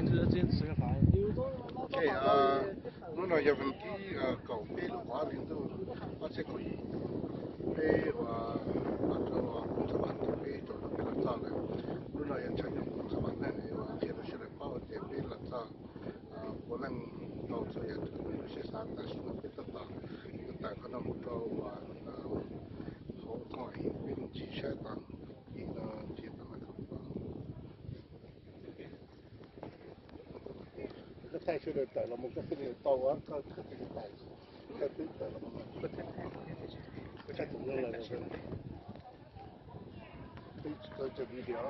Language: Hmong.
Hnub no yog vas thib kaum peb lub ob hlis ntuj ob txhiab kaum yim, peb ua los rau koom txog vas ntawm peb rau lawv peb los txog lawm. Hnub no yog tshaj nyoog koom txog vas ntawm ua qhia rau sawv daws paub tias peb los txog puav leej tau txhua yam rau lub siab xav. Tam sim no peb tab tom tawm qhov no mus rau hauv koom es peb mus ntsis saib tau, ib no ntsis tau mas tau. Koj thaij sawv daws tawm los mus, koj pheej tau, koj twb tawm los mus, koj thaij tus no los, peb tsis tau cov video.